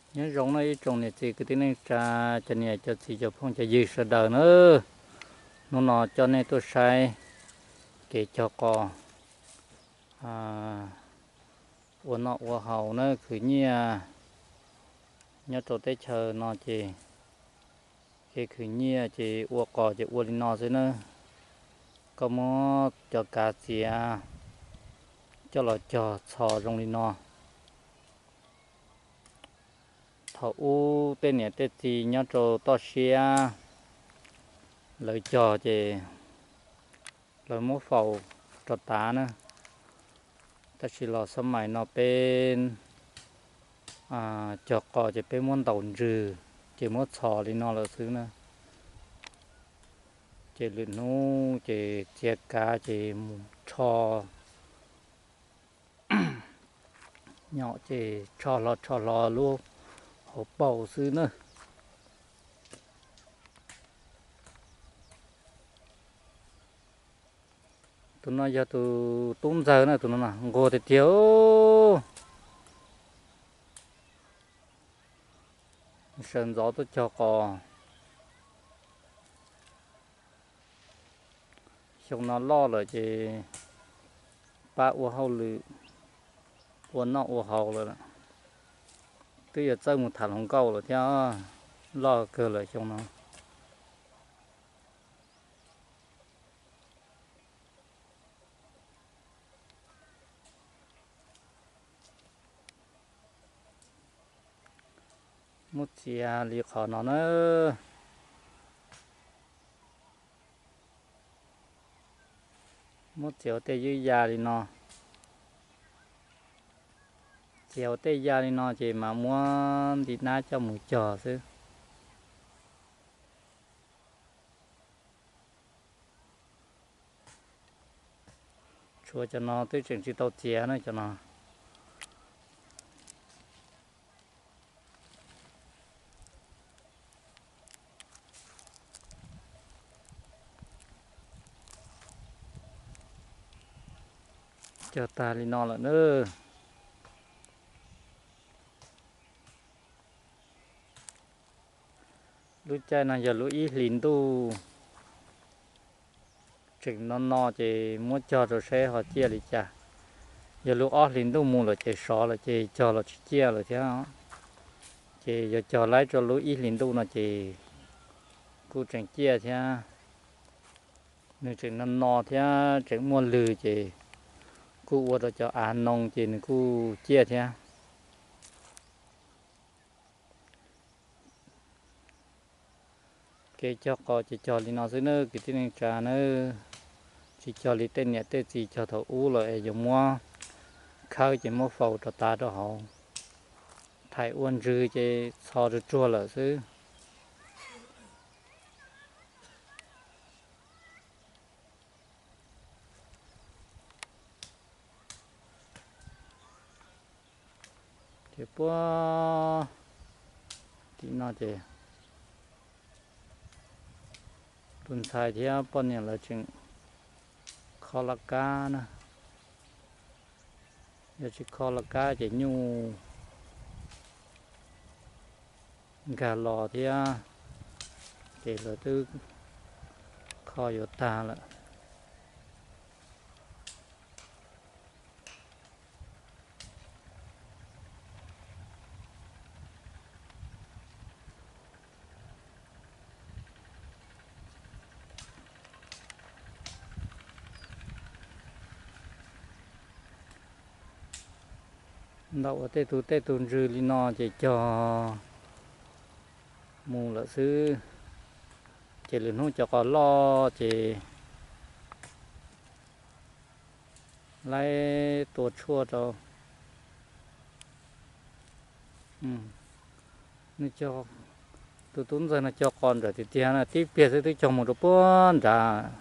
Nyob zoo na ib tsoom niam txiv kwv tij neej tsa, cov niam cov txiv cov phooj cov ywg sawv daws na. Hnub no coj nej tuaj saib kev cog qos ua noj ua haus na, khwv nyiaj. Nyob rau teb chaws no ces kev khwv nyiaj ces ua qos ces ua li no xwb na. Koj muab cov kav txiav coj los cog txhos zoo li no. Thaum ub tej niam tej txiv nyob rau toj siab lawv cog ces lawv muab faus rau tav na. Tab sis los xab mais no peb cog qos ces peb muab ntaus ntsws ces muab txhos li no lawm xwb na. Ces lwm hnub ces txiav kav ces mus rho nyom ces rho hlo rho hlo lub hauv paus xwb na. Tus no yog tus tub ntxawg na, tus no nquag tiag tiag. Sawv ntxov tuaj cog qos. Xyoo no loj lawm ces pab ua hauj lwm, ua noj ua haus lawm. Twb yuav txawj mus tham hluas nkauj lawm thiab, loj kawg lawm xyoo no. Muab txiav li qhov no na. Muab txiav ua tej ywj ya li no. Txiav ua tej ya li no ces mas muab nti nab coj mus cog xwb. Tshuav cov no twb tseem tsis tau txiav na cov no. Cog tag li no lawm na. Lub caij no yog lub ib hlis ntuj tseem no no ces muab cog rau saib ho ciaj li cas. Yog lub ob hlis ntuj mus lawm ces sov lawm ces cog los tsis ciaj lawm thiab. Ces yog cog laib rau lub ib hlis ntuj no ces kuj tseem ciaj thiab. Nws tseem no no thiab tseem muaj lwg ces kuj ua rau cov av noo ces nws kuj ciaj thiab. Kev cog qos ces cog li no xwb nawb kwv tij neej tsa nawb. Tsis cog li tej niam tej txiv cog thaum ub lawm es yuav muab khawb ces muab faus rau tav rau hauv, thaim ua ntsws ces txhos tsuag tsuag lawm xwb. Ces puag tim no ces tus ntxhais thiab poj niam lawv tseem kho laj kab na. Yog tsis kho laj kab ces nyuj nkag los thiab, ces lawv twb kho yuav tag lawm. Ntawm ua tej tug tej tug ntsws li no ces cog mus lawm xwb. Ces lwm hnub cov qos loj ces laib tua tshuaj rau. Nws cog, tus tub ntxawg no cog qos nrawm tiag tiag na, tib pliag xwb twb cog mus rau puag nrad.